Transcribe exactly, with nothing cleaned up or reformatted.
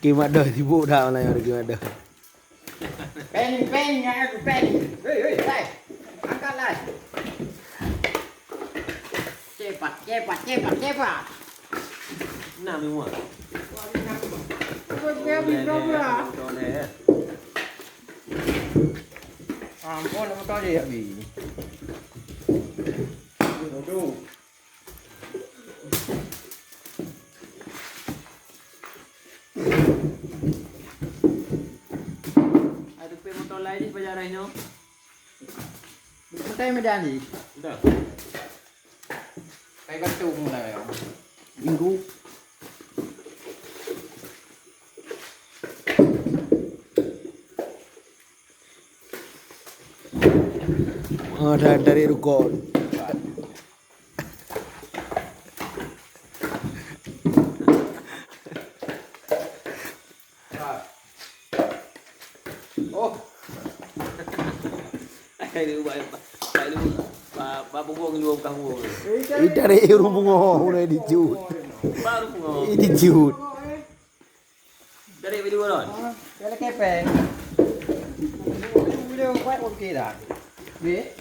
Kimat doh sibuk dah malam ni kimat doh. Peng, peng, aku peng. Hei, hei, hei. Angkat lah. Cepat, cepat, cepat, cepat. Nah, memang. Kau dia habis berapa? Ampun, nama kau dia habis. Bodoh. Ada pun motor lain ni, pajar dah nyoe. Motor medan ni. Dah. Kayu batu mulai. Minggu. Oh, dah dari rukun. Oh. Aduh, ba, ba, ba, ba, ba, bungong ni, bukan bungong. Ita dari rumah bungong, udah dicut. Baru bungong. Ini dicut. Dari video ron. Ah, dari kepeng. Video buat okey dah. Ni.